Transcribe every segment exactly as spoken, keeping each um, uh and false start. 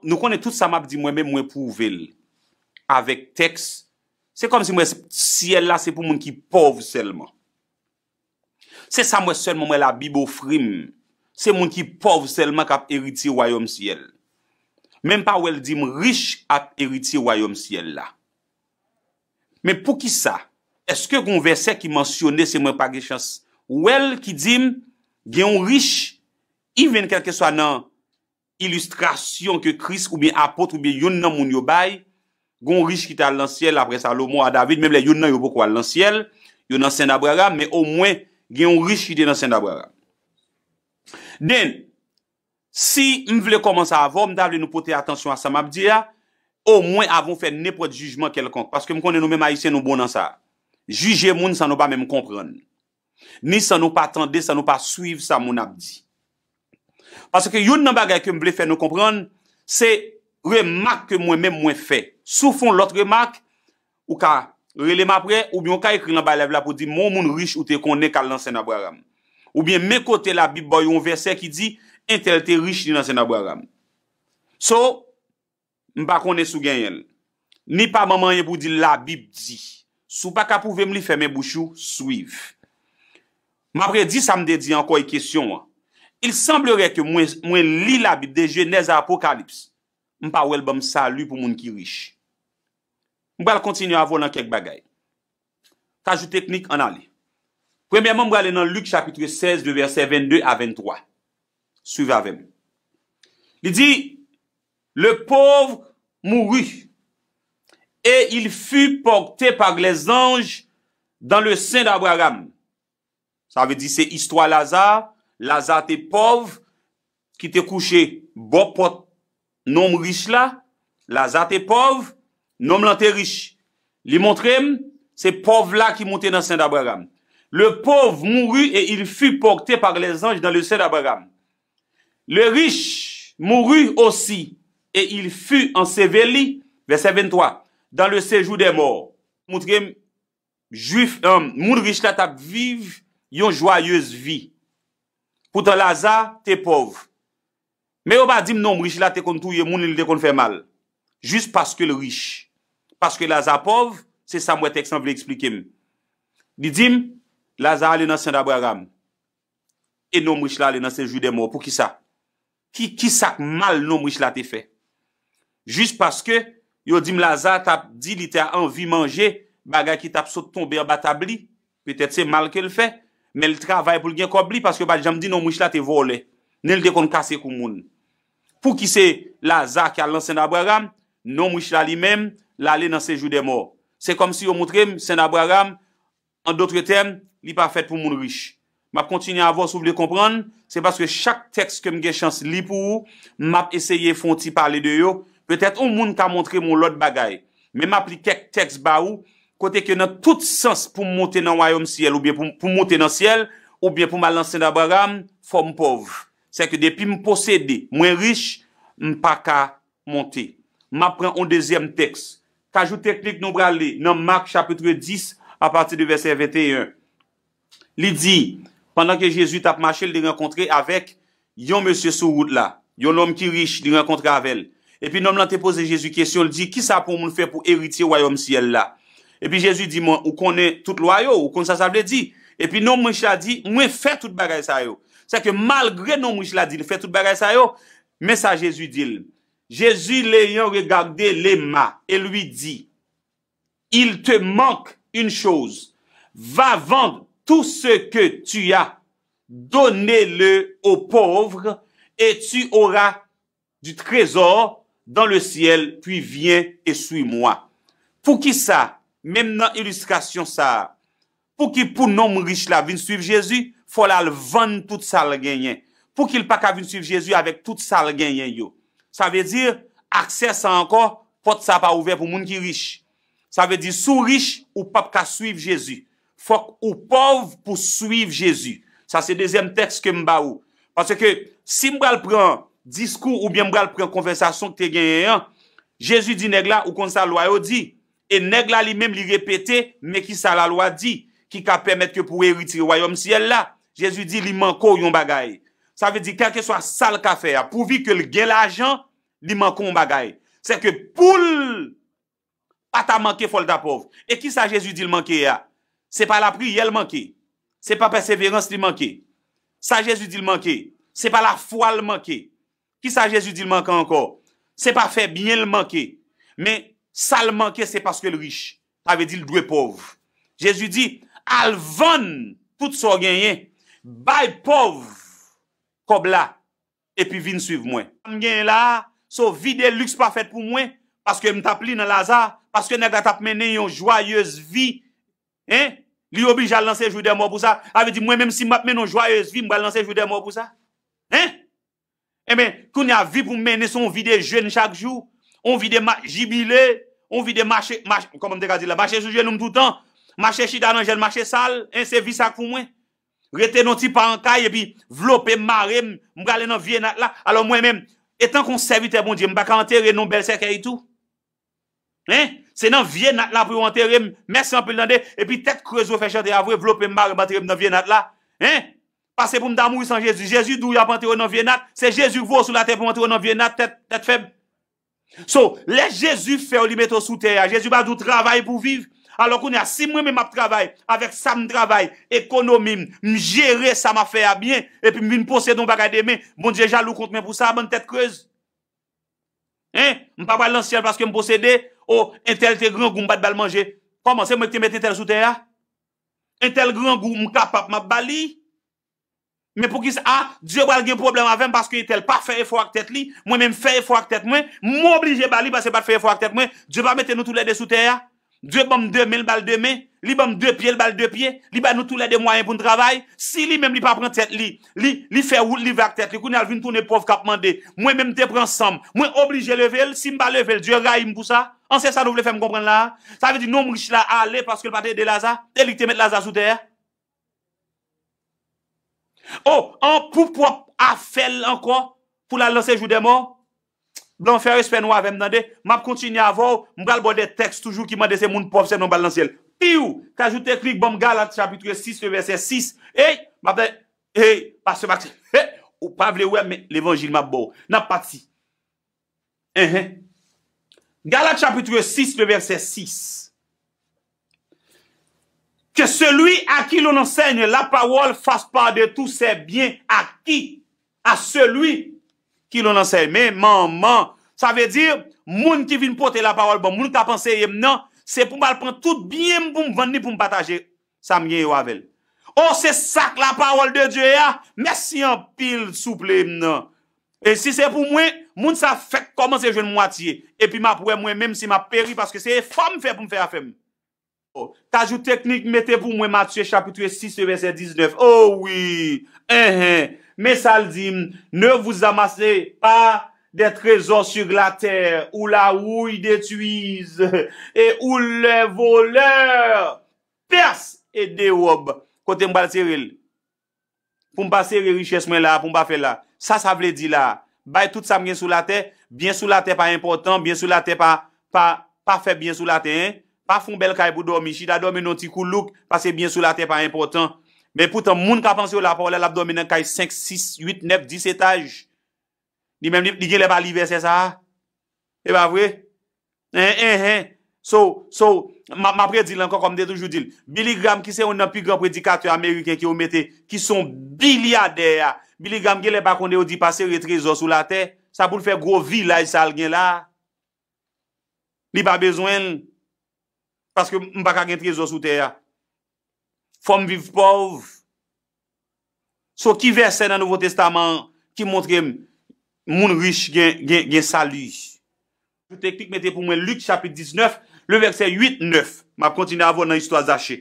nou konnen tout sa m ap di mwen menm, mwen pwouve l avèk tèks. Se kòmsi m wè syèl la se pou moun ki pòv sèlman. Se sa m wè sèlman, m wè Labib ofri m. Se moun ki pòv sèlman k ap eritye wayòm syèl. Men m pa wè l di m rich ap eritye wayòm syèl la. Men poukisa? Èske gen yon vèsè ki mansyone, se mwen pa gen chans wè l, ki di m gen yon rich, even kèlkeswa nan ilistrasyon ke Kris oubyen apot oubyen youn nan moun yo bay, gen yon rich ki t al nan syèl apre Salomo a David, menm lè youn nan yo poko al nan syèl, yo nan sen Abraram, men omwen gen yon rich ki te nan sen Abraram. Den, si m vle kòmanse avè w, m ta vle nou pote atansyon a sa m ap di a, omwen avan w fè nenpòt jijman kèlkonk, paske m konnen nou menm Ayisyen nou bon nan sa. Jije moun san nou pa menm konprann, ni san nou pa tande, san nou pa swiv sa moun ap di. Paske youn nan bagay ke m vle fè nou konprann, se remak ke mwen menm mwen fè. Si w fè yon lòt remak, ou ka rele m apre, oubyen ou ka ekri l anba live la pou di m yon moun rich ou te konnen k al nan sen Abraram. Oubyen men kote Labib ba w yon vèsè ki di entèl te rich, li nan sen Abraram. So, m pa konnen si w genyen l. Ni pa ban m anyen pou w di l Labib di. Si w pa ka pwouve m li, fèmen bouch ou, swiv. M ap redi sa m te di ankò e kesyon an. Il semblerait que mwen, mwen li Labib de Jenèz a Apokalips. M pa wè l ban m sali pou moun ki rich. M pral kontinye avè w nan kèk bagay. Kajou teknik, ann ale. Premyèman, m prale nan Lik chapit sèz, de vèsè vennde a venntwa. Swiv avè m. Li di, le pauvre mourut et il fut porté par les anges dans le sein d'Abraham. Sa vle di se istwa Laza. Laza te pòv, ki te kouche bò pòt nonm rich la. Laza te pòv, nonm lan te rich. Li montre m, se pòv la ki monte nan sen d'Abraham. Le pauvre mourut et il fut porté par les anges dans le sein d'Abraham. Le riche mourut aussi et il fut enseveli, vèsè venntwa, dans le séjour des morts. Montre m, Jwif, um, moun rich la t ap viv yon jwayez vi. Poutan Laza te pòv. Men yo pa di m nonm rich la te konn touye moun, li te konn fè mal. Jis paske l rich. Paske Laza pòv, se sa m wè tèks lan vle eksplike m. Li di m, Laza ale nan sen d'Abraram. E nonm rich la ale nan séjour des morts. Poukisa? Ki, ki sa k mal nonm rich la te fè? Jis paske yo di m Laza t ap di li te anvi manje bagay ki t ap sot tonbe anba tab li. Petèt se mal ke l fè, men l travay pou l gen kòb li, paske yo pa t janm di nonm rich la te vòlè, ni l te konn kase kou moun. Pouki se Laza ki al nan sen d'Abraram, nonm rich la li menm, l ale nan séjour des morts? Se kòmsi yo montre m sen d'Abraram, an dòt tèm, li pa fèt pou moun rich. M ap kontinye avè w si w vle konprann, se paske chak tèks ke m gen chans li pou ou, m ap eseye fè yon ti pale de yo. Petèt yon moun ka montre m yon lòt bagay. Men m ap li kèk tèks ba ou, kote ke nan tout sans pou m monte nan wayòm syèl, oubyen pou, pou m monte nan syèl, oubyen pou m al nan sen d'Abraram, fò m pòv. Sèke depi m posede, mwen rich, m pa ka monte. M ap pran yon dezyèm tèks. Kajou teknik nou prale nan Mak chapit dis, apati de vèsè venteyen. Li di, pandan ke Jezi t ap mache, l te rankontre avèk yon mesye sou wout la, yon nonm ki rich, li rankontre avè l. Epi nonm lan te poze Jezi kesyon, l di, kisa pou yon moun fè pou eritye wayòm syèl la? Epi Jezi di, mwen, ou konnen tout lwa yo, ou konn sa sa vle di. Epi nonm rich la di, mwen fè tout bagay sa yo. Sèke malgre nonm rich la di l fè tout bagay sa yo, men sa Jezi di l. Jésus l'ayant regardé, l'aima et lui dit, il te manque une chose. Va vendre tout ce que tu as, donne-le aux pauvres et tu auras du trésor dans le ciel, puis viens et suis-moi. Poukisa, menm nan ilistrasyon sa a, pouki pou nonm rich la vin swiv Jezi, fò l al vann tout sa l genyen? Pouki l pa ka vin swiv Jezi avèk tout sa l genyen yo? Sa vle di, aksè sa ankò, pòt sa pa ouvè pou moun ki rich. Sa vle di, si w rich, ou p ap ka swiv Jezi. Fòk ou pòv pou swiv Jezi. Sa se dezyèm tèks ke m ba ou. Paske si m pral pran diskou oubyen m pral pran konvèsasyon ki te genyen an, Jezi di nèg la, ou konn sa lwa yo di. E nèg la li menm li repete, men ki sa lalwa di, ki ka pèmèt ke pou w eritye wayòm syèl la. Jezi di li manke w yon bagay. Sa vle di, kèlkeswa sa l ka fè a, pouvi ke l gen lajan, li manke yon bagay. Sèke pou l pa ta manke, fò l ta pòv. E kisa Jezi di l manke a? Se pa lapriyè l manke. Se pa pèseverans li manke. Sa Jezi di l manke, se pa lafwa l manke. Kisa Jezi di l manke ankò? Se pa fè byen l manke. Men sa l manke, se paske l rich. Sa vle di l dwe pòv. Jezi di, al vann tout sa w genyen, bay pòv kòb la, epi vin suiv mwen. Sa m genyen la a, so vi de liks pa fèt pou mwen, paske m t ap li nan Laza, paske nèg la t ap mennen yon jwayez vi, en, li oblije al nan sejou dè mò pou sa. Sa vle di, mwen menm, si m ap mennen yon jwayez vi, m pral nan sejou dè mò pou sa. En? Enben, kounye a, vi pou m mennen, se yon vi de jèn chak jou, yon vi de ma-, jibile, yon vi de mache, mache, kòman m te ka di la, mache sou jenou m toutan, mache chita nan jèn, mache sal, en, se vi sa k pou mwen. Rete nan ti pa an kay, epi vlope m, mare m, m prale nan vye nat la. Alò mwen menm, etan ke yon sèvitè Bondye, m pa ka antere nan yon bèl sèkèy tou. En? Se nan vye nat la pou yo antere m. Mèsi anpil, tande. Epi tèt kreze yo fè chante a vre, vlope m, mare m, antere m nan vye nat la. En? Pase pou m ta mouri san Jezi. Jezi di w y ap antere w nan vye nat. Se Jezi k voye w sou latè pou w antere w nan vye nat, tèt, tèt fèb. So, lè Jezi fè w, li mete w sou tè a, Jezi pa di w travay pou w viv. Alò kounye a, si mwen menm m ap travay, avèk sa m travay, ekonomi m, m jere sa m ap fè a byen, epi m vin posede yon bagay demen, Bondye jalou kont mwen pou sa, bann tèt kreze. En? M pa pral nan syèl paske m posede, o, entèl te grangou, m pa t ba l manje. Kòman, se mwen ki te mete entèl sou tè a? Entèl grangou, m kapab, m ap ba li. Men poukisa, a, Dye pral gen pwoblèm avè m paske entèl pa fè efò ak tèt li, mwen menm fè efò ak tèt mwen, m oblije ba li paske l pa t fè efò ak tèt mwen. Dye pa mete nou toulède sou tè a. Dye ban m de men, l ba l de men. Li ban m de pye, l ba l de pye. Li ba nou toulède mwayen pou n travay. Si li menm li pa pran tèt li, li, li fè wout li vè ak tèt li, kounye a l vin tounen pòv k ap mande. Mwen menm m te pran san m. Mwen oblije leve l. Si m pa leve l, Dye rayi m pou sa. An se sa nou vle fè m konprann la a? Sa vle di nonm rich la ale paske l pa t ede Laza? E li ki te met Laza sou tè a? O, an pou pwòp afè l ankò, pou l al nan sejou dè mò? Blan, fè respè nou avè m, tande. M ap kontinye avè w, m pral ba w de tèks toujou ki mande se moun pòv sèlman pral nan syèl. Piw, Kajou Teknik, ban m Galat chapit sis, le vèsè sis. Ey, m ap, ey, pastè Maxime, hey, ou pa vle wè, men levanjil m ap ba w. N ap pati. Enhen. Galat chapit sis, le vèsè sis. Que celui à qui l'on enseigne la parole fasse part de tous ses biens acquis à celui qui l'on enseigne. Men manman, sa vle di, moun ki vin pote lapawòl ban m, moun k ap anseye m nan, se pou m al pran tout byen m pou m vann li pou m pataje sa m gen yo avè l. O, se sa k lapawòl de Dye a. Mèsi anpil, souple m nan. E si se pou mwen, moun sa fèk kòmanse jwenn mwatye. Epi m ap wè mwen menm si m ap peri, paske se efò m fè pou m fè afè m. O, Kajou Teknik mete pou mwen Matye chapit sis, vèsè diznèf. O wi, enhen. Men sa l di m, ne vous amassez pas des trésors sur la terre, où la rouille détruise et où les voleurs percent et dérobent. Kote m pral sere l? Pou m pa sere richès mwen la, pou m pa fè la. Sa sa vle di la? Bay tout sa m gen sou latè, byen sou latè pa enpòtan, byen sou latè pa, pa, pa fè byen sou latè, en. Pa fè yon bèl kay pou dòmi, chita dòmi nan yon ti koulouk, paske byen sou latè pa enpòtan. Men poutan, moun k ap anseye w lapawòl la, l ap dòmi nan kay senk, sis, uit, nèf, dis etaj. Li menm, li, li genlè pa li vèsè sa a. E pa vre? Enhen. So, so, m a, m ap redi l ankò, kòm m te toujou di l. Billy Graham, ki se youn nan pi gran predikatè ameriken ke yo mete, ki se yon bilyadè a. Billy Graham genlè pa konnen yo di pa sere trezò sou latè. Sa pou l fè gwo vilaj sa l gen la. Li pa bezwen l. Paske m pa ka gen trezò sou tè a. Fò m viv pòv. So, ki vèsè nan Nouvo Testaman an ki montre m moun rich gen, gen, gen sali? Teknik mete pou mwen Lik chapit diznèf, le vèsè uit, nèf. M ap kontinye avè w nan istwa Zache.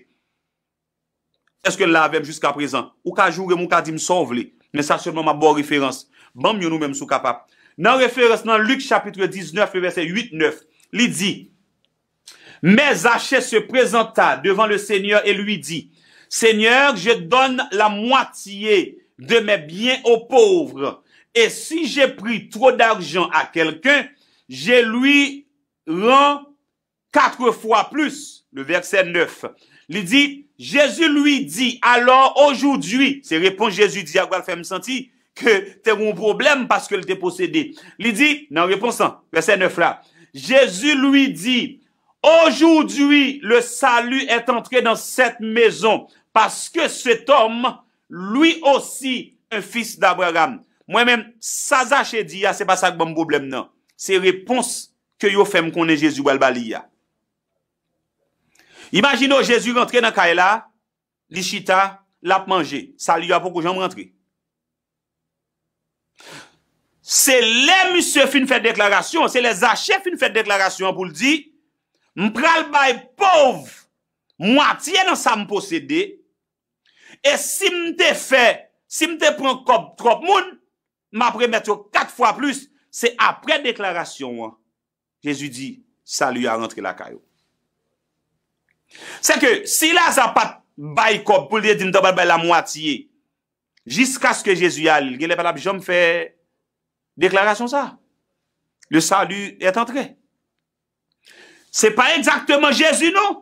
Èske l la avè m jiskaprezan? Ou ka joure m, ou ka di m sa w vle. Men sa sèlman m ap ba w referans. Ban m youn ou menm si w kapab. Nan referans nan Lik chapit diznèf, le vèsè uit, nèf, li di, Mais Zachée se présenta devant le Seigneur et lui dit, Seigneur, je donne la moitié de mes biens aux pauvres, et si j'ai pris trop d'argent à quelqu'un, je lui rends quatre fois plus. Le verset neuf. Li di, Jésus lui dit, alors aujourd'hui, se repons Jezi di a k pral fè m santi ke te gen yon pwoblèm paske l te posede. Li di, nan repons lan, vèsè nèf la, Jésus lui dit, Aujourd'hui, le salut est entré dans cette maison, parce que cet homme, lui aussi, un fils d'Abraham. Mwen menm, sa Zache di a, se pa sa k ban m pwoblèm nan. Se repons ke yo fè m konnen Jezi pral ba li a. Imajine w, Jezi rantre nan kay la, li chita, l ap manje. Sali a poko janm rantre. Se lè misye fin fè deklarasyon, se lè Zache fin fè deklarasyon an pou l di, m pral bay pòv mwatye nan sa m posede, e si m te fè, si m te pran kòb twòp moun, m ap remèt yo kat fwa plis. Se apre deklarasyon an, Jezi di, sali a rantre lakay ou. Se ke si Laza pa t bay kòb pou l te di m ta pral bay lamwatye, jiskaske Jezi ale, l genlè pa t ap janm fè deklarasyon sa. Le salut est entré. Se pa egzakteman Jezi non.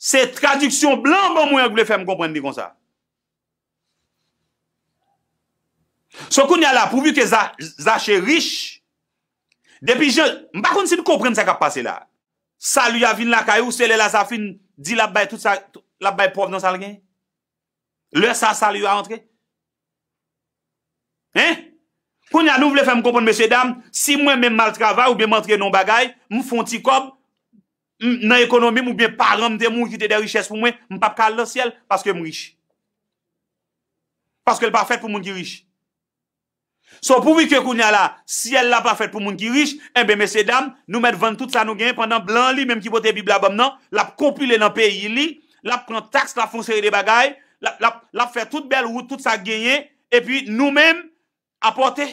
Se tradiksyon blan ban mwen an k vle fè m konprann li konsa. So kounye a la, pouvi ke Za- Zache rich, depi jan, m pa konn si n konprann sa k ap pase la. Sali a vin lakay ou, se lè Laza fin di l ap bay tout sa, l ap bay pòv nan sa l gen. Lè sa, sali a antre. Hein? Kounye a, nou vle fè m konprann, mesye dam, si mwen menm m al travay oubyen m antre nan yon bagay, m fè yon ti kòb, m- nan ekonomi m oubyen paran m te mouri kite de richès pou mwen, m p ap ka al nan syèl paske m rich. Paske l pa fèt pou moun ki rich. So, pouvi ke kounye a la, syèl la pa fèt pou moun ki rich, enben, mesye dam, nou mèt vann tout sa nou genyen, pandan blan an li menm ki pote Bib la ban m nan, l ap konpile nan peyi li, l ap pran taks, l ap fè yon seri de bagay, l ap, l ap, l ap fè tout bèl wout, tout sa k genyen, epi nou menm, apòte.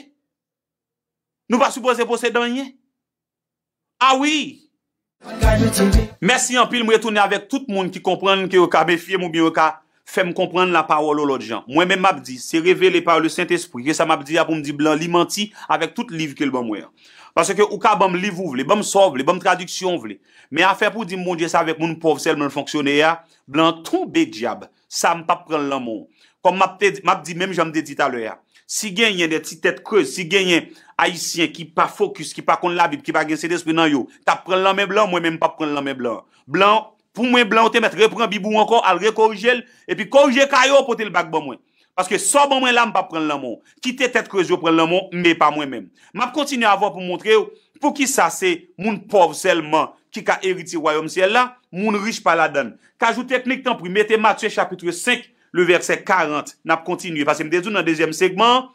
Nou pa sipoze posede anyen. Ah wi! Mèsi anpil, m retounen avèk tout moun ki konprann ke yo ka mefye m oubyen yo ka fè m konprann lapawòl yon lòt jan. Mwen menm m ap di, se revele pa le Sentespri, ke sa m ap di a pou m di blan li manti avèk tout liv ke l ban mwen an. Paske ou ka ban m liv ou vle, ban m sa w vle, ban m tradiksyon w vle. Men afè pou di m Bondye se avèk moun pòv sèlman l fonksyone a, blan tonbe dyab. Sa m p ap pran l nan men w. Kòm m ap te, m ap di menm jan m te di talè a. Si genyen de ti tèt krez, si genyen Ayisyen ki pa fokis, ki pa konn Labib, ki pa gen Sentespri nan yo, t ap pran l nan men blan, mwen menm m p ap pran l nan men blan. Blan, pou mwen, blan ou te mèt repran Bib ou ankò, al rekorije l, epi korije kay ou, pote l bak ban mwen. Paske sa w ban mwen la, m p ap pran l nan men w. Kite tèt krez yo pran l nan men w, men pa mwen menm. M ap kontinye avè w pou m montre w poukisa se moun pòv sèlman ki ka eritye wayòm syèl la, moun rich pa ladan l. Kajou Teknik, tanpri, mete Matye chapit senk, le vèsè karant. N ap kontinye, paske m te di w nan dezyèm segman an,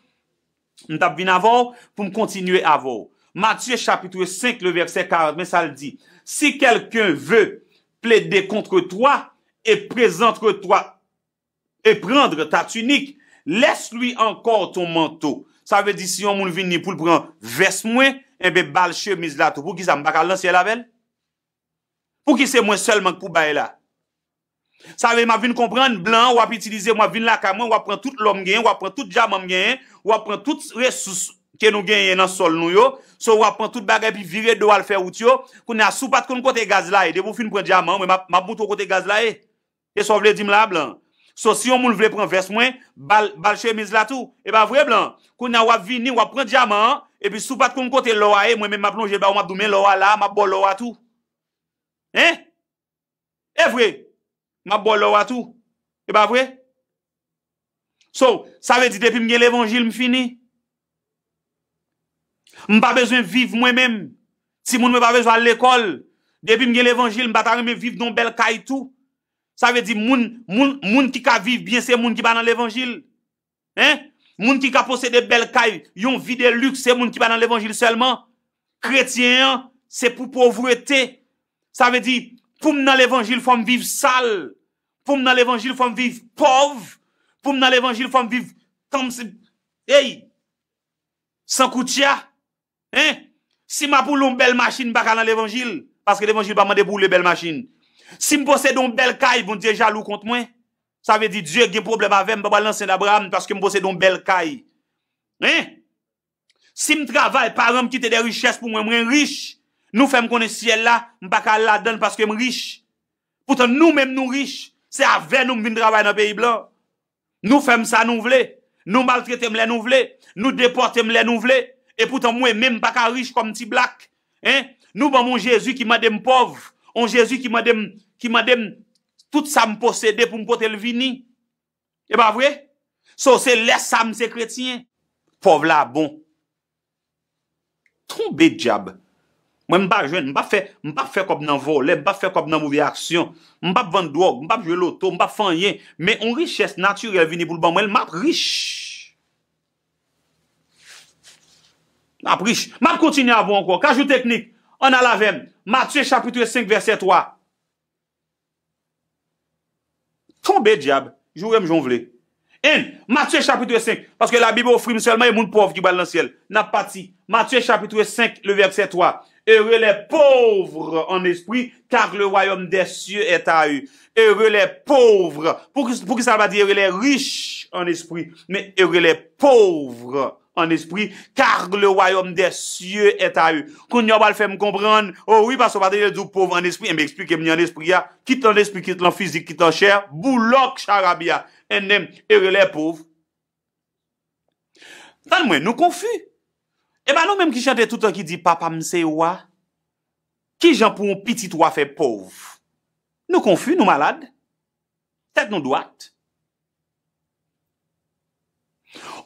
m t ap vin avè w pou m kontinye avè w. Matye chapit senk, le vèsè karant, men sa l di, Si quelqu'un veut plaider contre toi et présente toi et prendre ta tunique, laisse-lui encore ton manteau. Sa vle di, si yon moun vini pou l pran vès mwen, enben, ba l chemiz la tou. Poukisa m pa ka al nan syèl avè l? Pouki se mwen sèlman k pou bay la? Sa vle di, m ap vin konprann, blan an, w ap itilize m, w ap vin lakay mwen, w ap pran tout lò m genyen, w ap pran tout dyaman m genyen, w ap pran tout resous ke nou genyen nan sòl nou yo. So, w ap pran tout bagay, epi vire do w al fè wout yo. Kounye a, si w pa t konn kote gaz la ye, depi w fin pran dyaman an, mwen, m ap, m ap moutre w kote gaz la ye. E sa w vle di m la, blan? So, si yon moun vle pran vès mwen, ba l, ba l chemiz la tou. E pa vre, blan? Kounye a, w ap vini, w ap pran dyaman an, epi si w pa t konn kote lò a ye, mwen menm m ap lonje l ba ou, m ap di w, men lò a la, m ap ba w lò a tou. Hein? E vre, m ap ba w lò a tou. E pa vre? So, sa vle di, depi m gen levanjil, m fini. M pa bezwen viv mwen menm. Timoun mwen pa bezwen al lekòl. Depi m gen levanjil, m pa ta renmen viv nan yon bèl kay tou? Sa vle di, moun, moun, moun ki ka viv byen, se moun ki pa nan levanjil. Hein? Moun ki ka posede bèl kay, yon vi de liks, se moun ki pa nan levanjil sèlman. Kretyen an, se pou povrete. Sa vle di, pou m nan levanjil, fò m viv sal. Pou m nan levanjil, fò m viv pòv. Pou m nan levanjil, fò m viv tanm si, ey, san koutya. Hein? Si m ap woule yon bèl machin, m pa ka nan levanjil, paske levanjil pa mande pou woule bèl machin. Si m posede yon bèl kay, Bondye jalou kont mwen. Sa vle di, Dye gen pwoblèm avè m, m pa pral nan sen Abraram paske m posede yon bèl kay. Hein? Si m travay, paran m kite de richès pou mwen, mwen rich. Nou fè m konnen syèl la, m pa ka al ladan l paske m rich. Poutan nou menm nou rich. Se avè nou m vin travay nan peyi blan. Nou fè m sa nou vle. Nou maltrete m lè nou vle, nou depòte m lè nou vle, epoutan mwen menm m pa ka rich kòm ti blak. Hein? Nou ban m yon Jezi ki mande m pòv, yon Jezi ki mande m, ki mande m tout sa m posede pou m pote l vini. E pa vre? So, se lè sa m se kretyen. Pòv la bon. Tonbe dyab. Mwen, m pa jwenn, m pa fè, m pa fè kòb nan vòlè, m pa fè kòb nan move aksyon. M pa vann dwòg, m pa jwe loto, m pa fè anyen. Men yon richès natirèl vini pou l ban mwen l, m ap rich. M ap rich. M ap kontinye avè w ankò. Kajou teknik, ann al avè m. Matye chapit senk, vèsè twa. Tonbe dyab, joure m jan w vle. Enn, Matye chapit senk, paske Labib ofri m sèlman e moun pòv ki pral nan syèl. N ap pati. Matye chapit senk, le vèsè twa. Heureux les pauvres en esprit, car le royaume des cieux est à eux. Heureux les pauvres. Pou ki, pou ki sa l pa di heureux les riches en esprit, men heureux les pauvres en esprit, car le royaume des cieux est à eux. Kounye a w pral fè m konprann, o wi, paske w pa te vle di w pòv an espri, enben eksplike m li an espri a. Kit l an espri, kit l an fizik, kit l an chè, boulòk charabya. And then, heureux les pauvres. Tann mwen, nou konfi. E pa nou menm ki chante toutan ki di, "Papa m se wa." Kijan pou yon pitit wa fè pòv? Nou konfi, nou malad. Tèt nou dwat.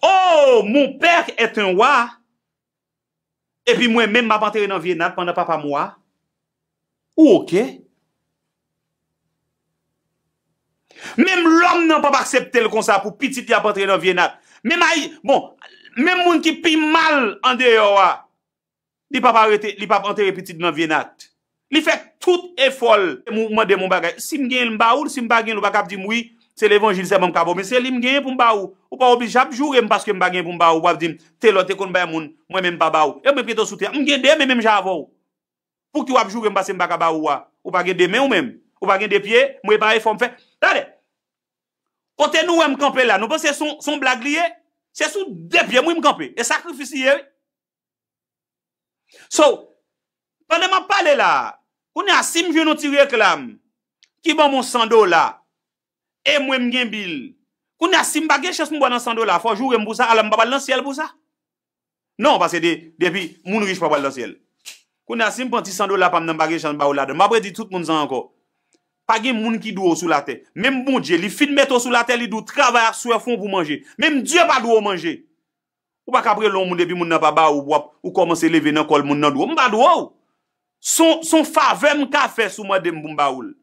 Oh, mon père est un roi. Epi mwen menm m ap antere nan vye nat pandan papa m wa. Ou oke? Menm lòm nan p ap aksepte l konsa pou pitit li ap antre nan vye nat. Menm ay, bon, menm moun ki pi mal andeyò a, li p ap arete, li p ap antere pitit li nan vye nat. Li fè tout efò l. Ou mande m yon bagay. Si m genyen l, m ba ou l. Si m pa genyen l, ou pa kab di m wi, se levanjil sèlman m ka ba w. Men se li m genyen pou m ba ou. Ou pa oblije ap joure m paske m pa genyen pou m ba ou. W ap di m, "Telò te konn bay moun, mwen menm m pa ba ou." E mwen pito sou tè. M gen de men menm jan avè w. Pouki w ap joure m paske m pa ka ba ou a? Ou pa gen de men ou menm? Ou pa gen de pye? Mwen pa efò m fè. Gade! Kote nou wè m kanpe la, nou panse se yon, se yon blag li ye? Se sou de pye m wi m kanpe. E sakrifis li ye wi. So, pandan m ap pale la, kounye a si m jwenn yon ti reklam ki ban m yon san dola, e mwen m gen bil, kounye a si m pa gen chans m bwè nan san dola, fò w joure m pou sa, alò m pa pral nan syèl pou sa. Non, paske de, depi moun rich pa pral nan syèl. Kounye a si m pran ti san dola pa m nan, m pa gen chans ba ou ladan. M ap redi tout moun sa ankò. Pa gen moun ki dwe w sou latè. Menm Bondye, li fin mete w sou latè, li di w travay ak swè fon pou manje. Menm Dye pa dwe w manje. Ou pa ka prele yon moun epi moun nan pa ba ou, w ap, ou kòmanse leve nan kò l, moun nan dwe w. M pa dwe w. Se yon, se yon favè m ka fè si w mande m pou m ba ou l.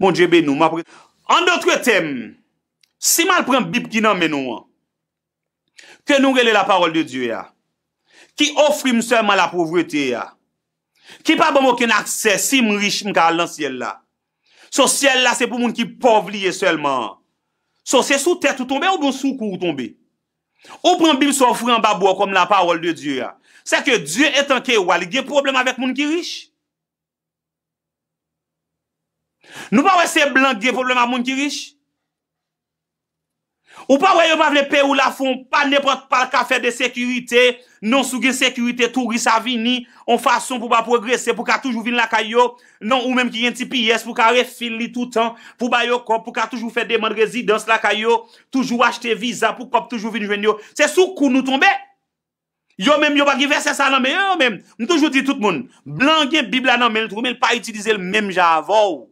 Bondye beni w. M ap re-, an dòt tèm, si m al pran Bib ki nan men nou an, ke nou rele la parole de Dieu a, ki ofri m sèlman lapovrete a, ki pa ban m okenn aksè, si m rich, m ka al nan syèl la. So, syèl la, se pou moun ki pòv li ye sèlman. So, se sou tèt ou tonbe oubyen sou kou ou tonbe? Ou pran Bib sa w ofri anba bra w kòm la parole de Dieu a. Sèke Dye etan ke wa, li gen pwoblèm avèk moun ki rich? Nou pa wè se blan ki gen pwoblèm ak moun ki rich? Ou pa wè yo pa vle peye w la fon pa nenpòt pa ka fè de sekirite, non si w gen sekirite touris a vini, yon fason pou w pa pwogrese, pou w ka toujou vin lakay yo, non ou menm ki gen ti piyès pou w ka refil li toutan, pou w ba yo kòb, pou w ka toujou fè demann rezidans lakay yo, toujou achte viza pou kòb toujou vin jwenn yo. Se sou kou nou tonbe. Yo menm yo pa gen vèsè sa nan men yo, yo menm. M toujou di tout moun, blan gen Bib la nan men l tou, men l pa itilize l menm jan avè w.